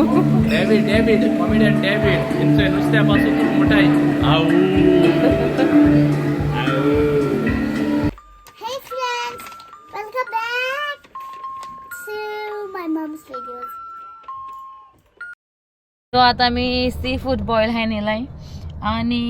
David David comedian David हेंचे नुस्त्या पासून मोठाय आऊ. Hey friends, welcome back to my mom's videos. So आतां आमी सी फूड बॉयल हांवें नेलाय आनी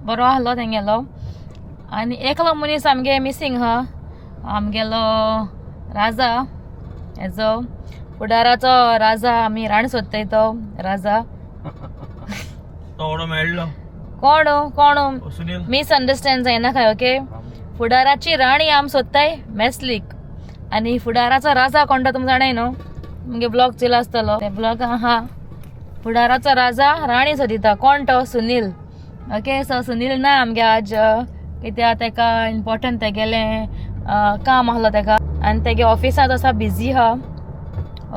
बरो आहलो तेंगेलो. आनी एकलो मनीस आमगे मिसींग हा, आमगेलो राजा, हेजो फुडाराचो राजा. आमी राण सोदताय तो राजा. तो मेळ्ळो. कोण कोण? सुनील. मिसअंडरस्टँड जायना काय? ओके, फुडाराची राणी आम सोदताय मेसलीक आनी फुडाराचो राजा कोण तो तुमकां जाणाय न्हू? मुगे ब्लॉग चोयला आसतलो ते ब्लॉग आहा. फुडाराचो राजा राणी सोदिता, कोण तो? सुनील. ओके, सो सुनील ना आमगे आज, कित्याक तेका इम्पोर्टंट तेगेलें काम आहलो तेका आनी तेगे ऑफिसांत आसा, बिजी आहा.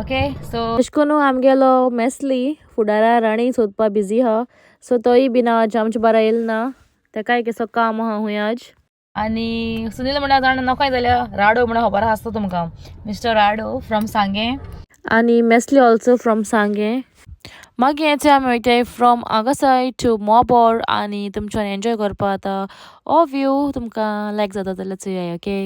ओके, सो अशें करून आमगेलो मेसली फुडारा राणी सोदपा बिजी आहा. सो तोय बीन आज आमचे बारा येयल ना, तेकाय कसो काम आहा हूंय आज. आनी सुनील म्हणा जाणा नकोय जाल्यार राडो म्हणून खबर आसता तुमकां, मिस्टर राडो फ्रॉम सांगें आनी मेसली ऑल्सो फ्रॉम सांगें. मागीर हेचे आमी वयताय फ्रॉम आगासाय टू मोबोर आनी तुमच्यान एन्जॉय करपा आतां हो व्यू तुमकां लायक जाता जाल्यार चोयाय. ओके.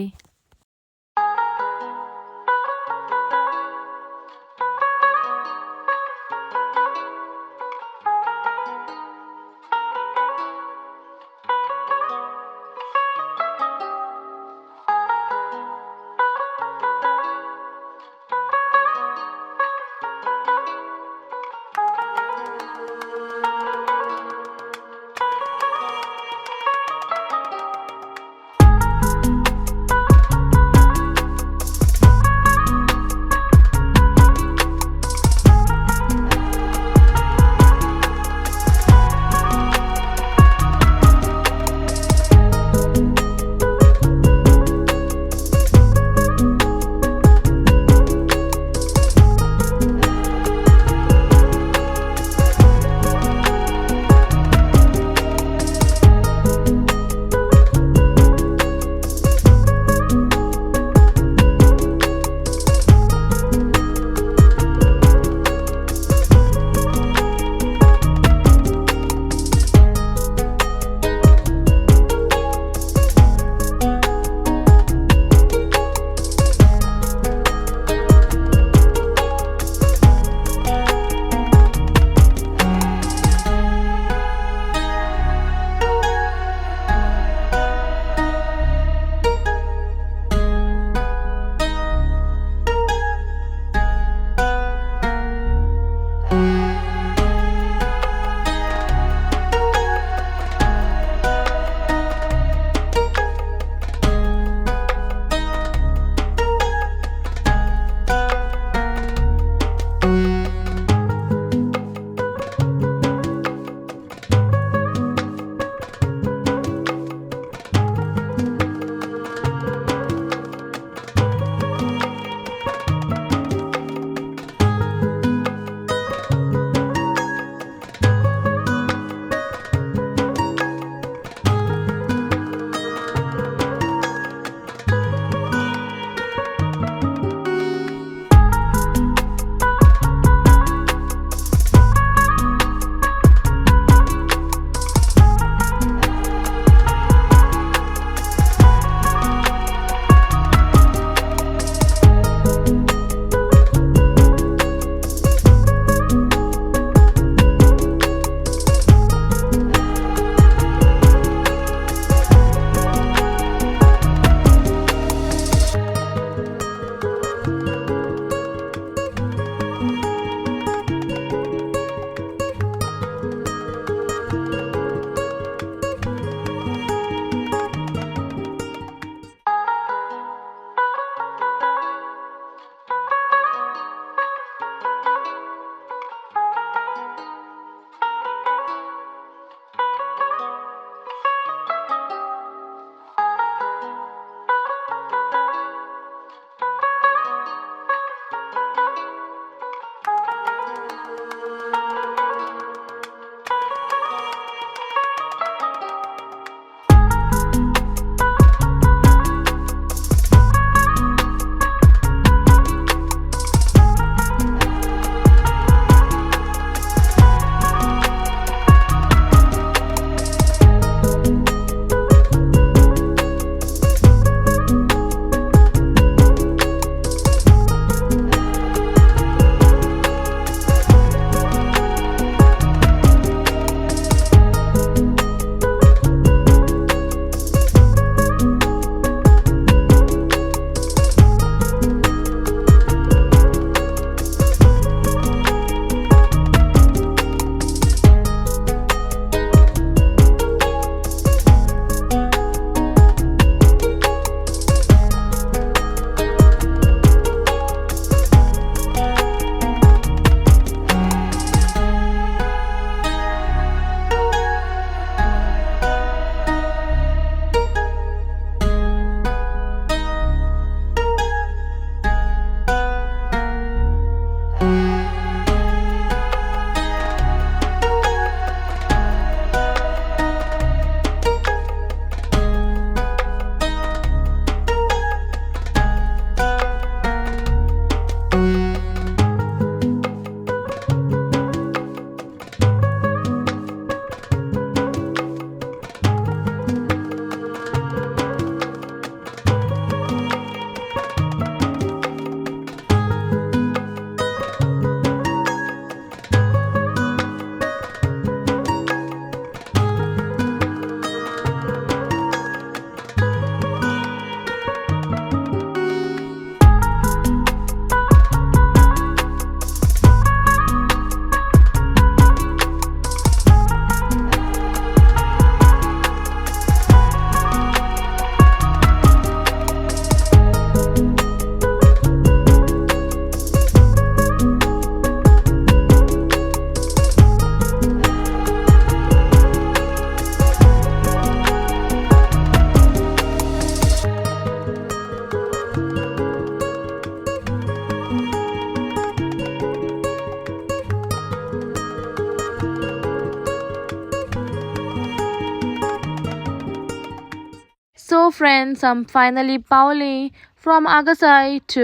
सो फ्रेंड्स, आम फायनली पावली फ्रॉम आगासाय टू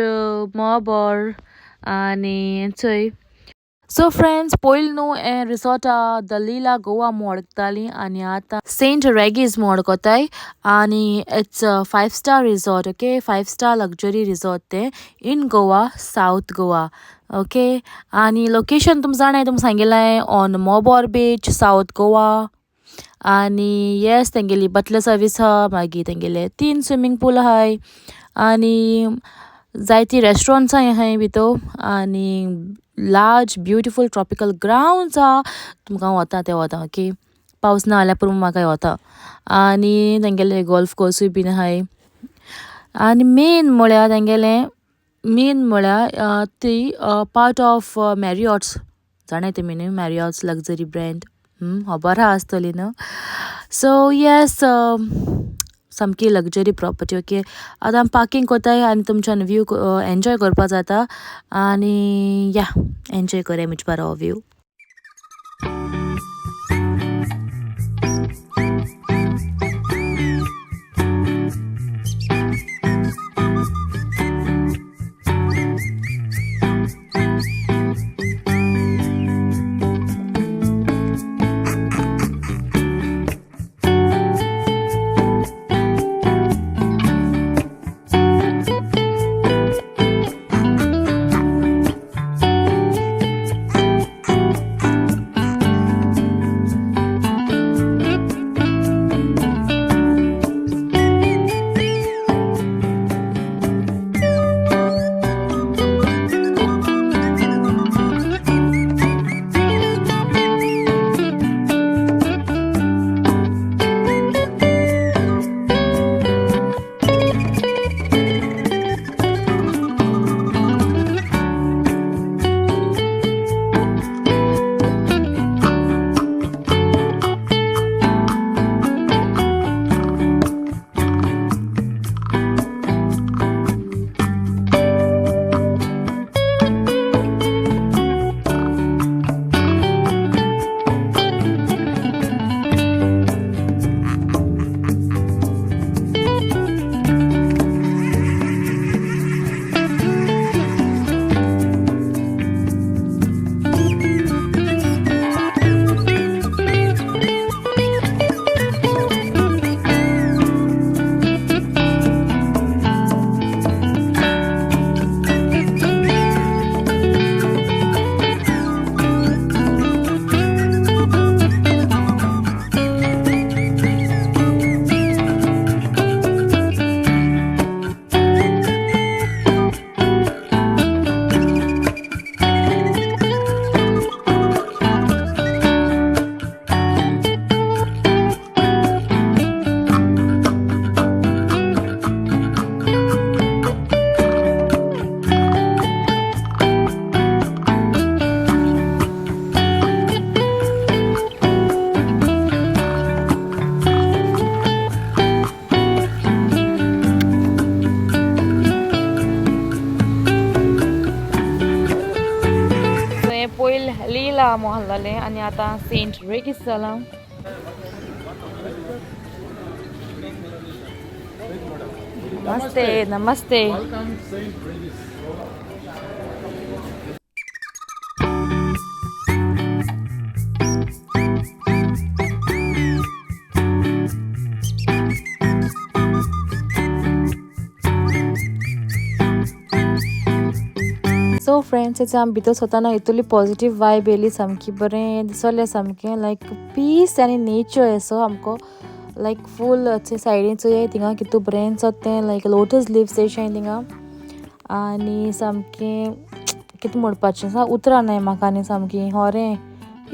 मोबोर आनी चोय. सो फ्रेंड्स, पयलीं न्हू हें रिसॉर्टा the Lila Goa म्हूण वळखताली आनी आतां सेंट रेगीज म्हूण वळखताय आनी it's a 5 star resort, okay? 5 star luxury resort तें in Goa, south Goa, okay. आनी लोकेशन तुमकां जाणाय, तुमकां सांगिलां, on Mobor beach, south Goa. आनी येस, तेंगेली बटलर सर्वीस आहा, मागीर तेंगेले तीन स्विमींग पूल आहाय आनी जायती रेस्टोरंट्स आहाय भितर आनी लार्ज ब्युटिफूल ट्रॉपिकल ग्राउंड्स आहा. तुमकां वता ते वता, ओके, पावस ना जाल्यार पुरो म्हाका वता. आनी तेंगेले गोल्फ कोर्सूय बीन आहाय आनी मेन म्हळ्यार तेंगेले मेन म्हळ्यार ती पार्ट ऑफ मॅरियॉट्स. जाणाय तुमी न्हू मॅरियॉट्स लक्झरी ब्रँड, खबर आहा आसतली न्हू. सो येस, सामकी लक्झरी प्रॉपर्टी, ओके. आतां आमी पार्किंग कोताय आनी तुमच्यान व्यू एन्जॉय करपा जाता आनी या, एन्जॉय करया मुजे बरो हो व्यू. हें पयल लीला मोहल्लालें आनी आतां सेंट रेगीस जालां. नमस्ते, नमस्ते. Welcome, Saint Regis. So friends, हेचे आमी भितर सरतना इतली पॉझिटिव्ह वायब येयली, सामकी बरें दिसलें, सामकें लायक पीस आनी नेचर असो आमको लायक फूल. सायडीन चोयाय थिंगा कितू बरें दिसता तें, लायक लोटस लिव्स एशें थिंगा. आनी सामकें कितें म्हणपाचें सा उतरां नाय म्हाका. आनी सामकें होरें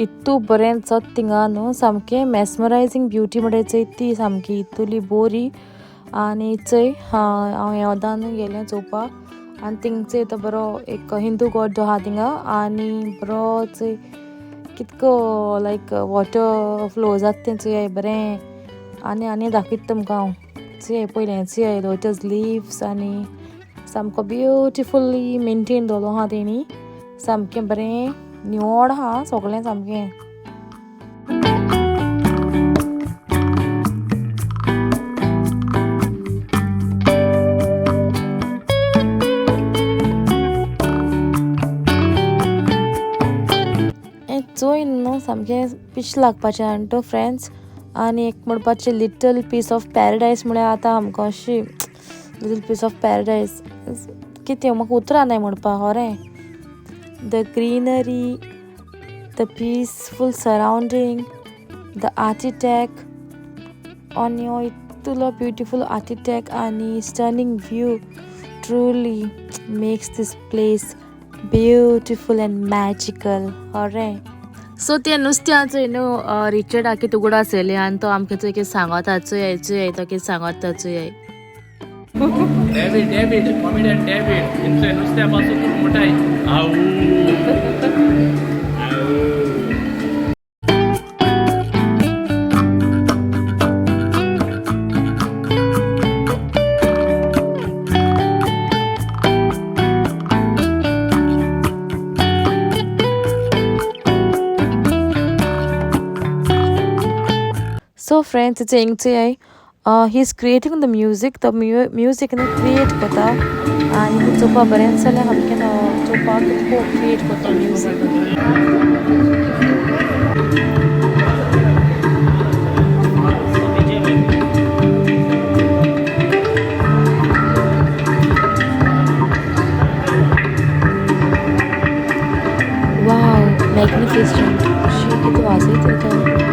इतू बरें दिसता थिंगा न्हू, सामकें मेस्मरायजींग ब्युटी म्हणटा चोय ती सामकी इतली बोरी. आनी चोय, हांव ह्या वदान गेलें चोवपाक आनी थिंगचो तो बरो एक हिंदू गॉड आहा थिंगा आनी बरो चोय कितको लायक वॉटर फ्लो जाता तें चोयाय बरें. आनी आनी दाखयता तुमकां हांव. चोयाय पयलें, चोयाय लोटस लिव्स आनी सामको ब्युटिफुल्ली मेनटेन दवरलो आहा तेणी, सामकें बरें निवळ आहा सगळें सामकें. चोय न्हू सामकें पिश लागपाचें आनी तो फ्रेंड्स आनी एक म्हणपाचें लिटल पीस ऑफ पॅराडायज म्हळ्यार आतां आमकां अशी लिटल पीस ऑफ पॅराडायज कितें म्हाका उतरां नाय म्हणपा खरें. The greenery, the peaceful surrounding, the architect आनी हो इतलो ब्युटिफूल आर्किटेक्ट आनी stunning view truly makes this place beautiful and magical. खरें. सो ते नुस्त्याचो न्हू रिचर्ड कितें उगडास येयले आनी तो आमकां चोय कितें सांगता चोय चोय तो कितें सांगता चोय. डेव्हिड डेव्हिड कॉमेडियन डेव्हिड हेंचे नुस्त्या पासून खूप मोठा आहे. आऊ आऊ. So friends it's इंगचे he is creating the music. तो म्युजीक न्हू क्रिएट करता आनी चोवपा बरें जाल्यार सामकें चोवपाक खूब क्रिएट करता म्युजीक. वाव, मॅग्निफिसंट. शी कितें वाजयता तो.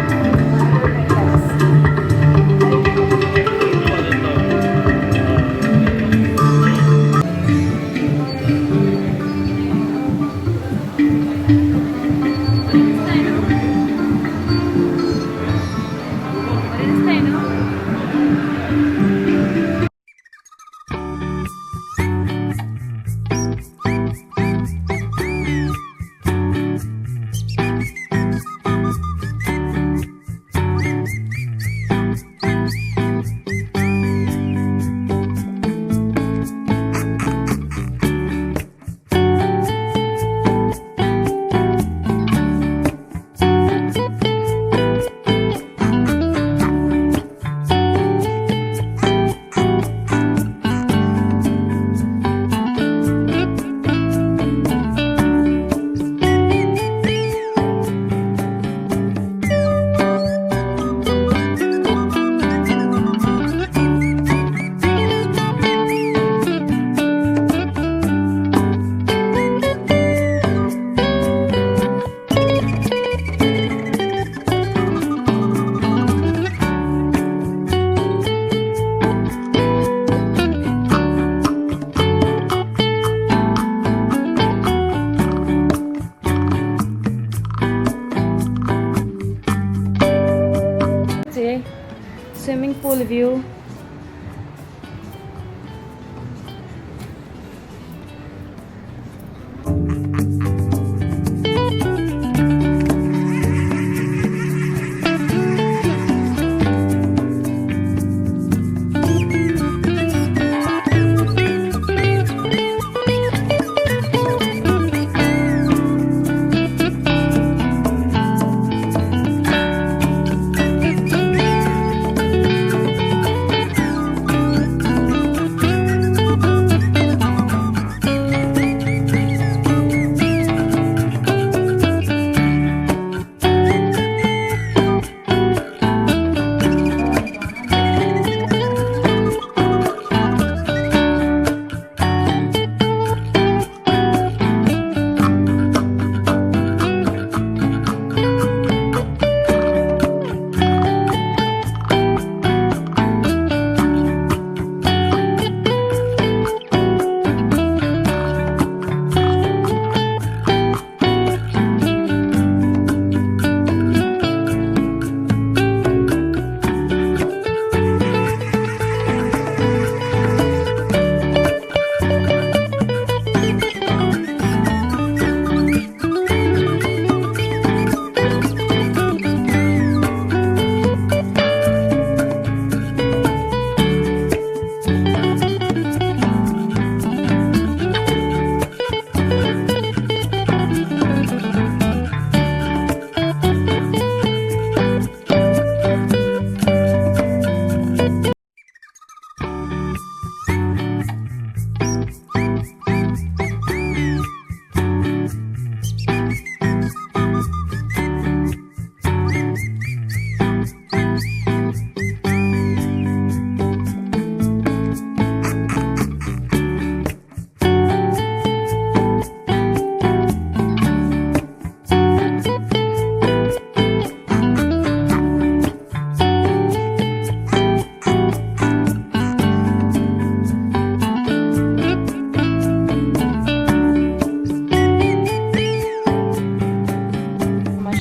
Swimming pool view.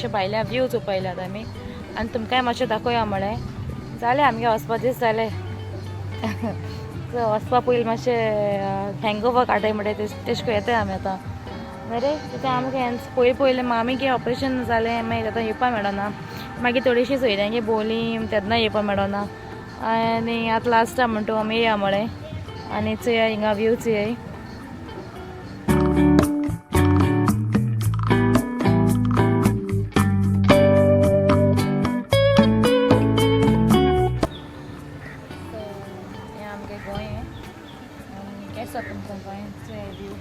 मातशें भायल्या व्यू चोवपा आमी आनी तुमकांय मातशें दाखोवया म्हळें. जालें आमगे वचपा दीस जाले. सो वचपा पयलीं मातशें हँगओवर काडटाय म्हणटा तेश करून येताय आमी आतां. बरें तें आमकां पयलीं पयलीं मामीगे ऑपरेशन जालें, मागीर आतां येवपा मेळना. मागीर थोडीशीं सोयऱ्यांगे भोंवली तेन्ना येवपा मेळना. आनी आतां लास्टा म्हणटा आमी येया म्हळें आनी चोया हिंगा व्यू चोयाय. हें आमगे गोंय आनी केसो तुमकां गोंय चोया व्यू.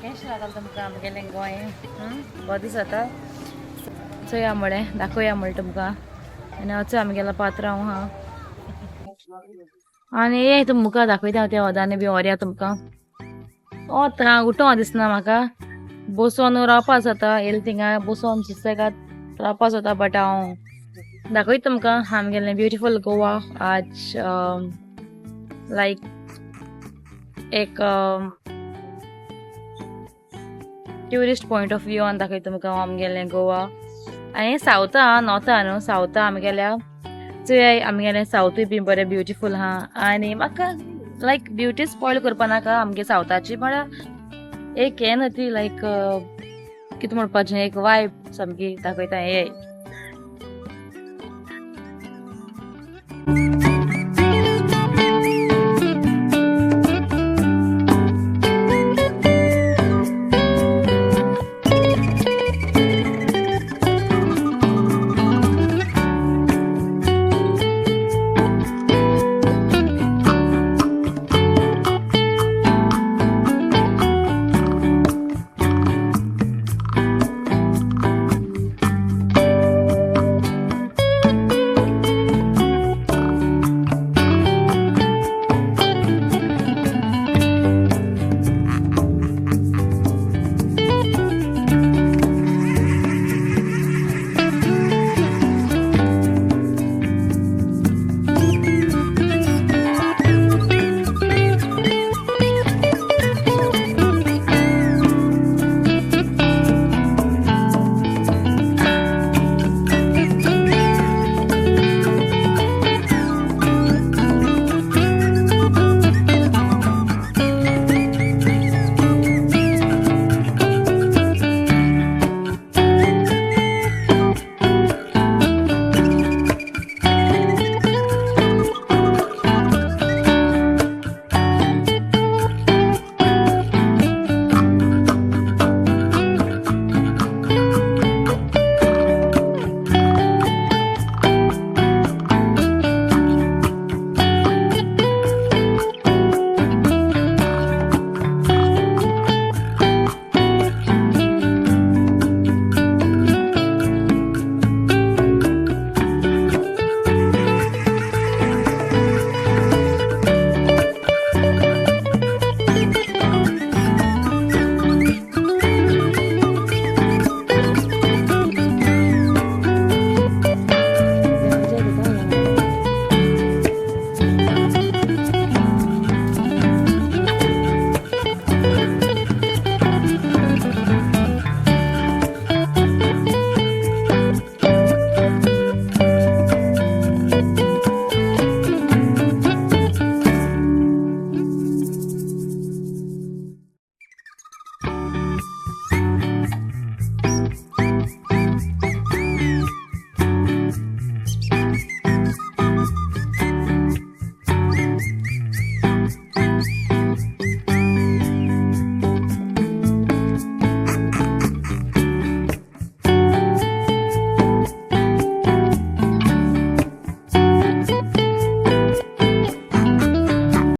केशें लागलें तुमकां आमगेलें गोंय? बरें दिसता? चोया म्हळें दाखोवया म्हळें तुमकां. आनी वचो आमगेलो पात्रांव आहा. आनी ये तुमकां दाखयता हांव त्या वदांनी बी व्हरया तुमकां. वत हांगा उठों दिसना म्हाका, बसोन रावपा जाता येयलें थिंगा बसोन सुसेगाद रावपा जाता. बट हांव दाखयता तुमकां आमगेलें ब्युटिफूल गोवा. आज लायक एक ट्युरिस्ट पॉयंट ऑफ व्यू दाखयता तुमकां आमगेलें गोवा. आनी सावथा नॉर्था न्हू सावथा आमगेल्या चोयाय आमगेलें सावथूय बी बरें ब्युटिफूल आहा. आनी म्हाका लायक ब्युटी स्पॉयल करपा नाका आमगे सावथाची, म्हळ्यार एक हें न्हू ती लायक कितें म्हणपाचें एक वायब सामकी दाखयता. हे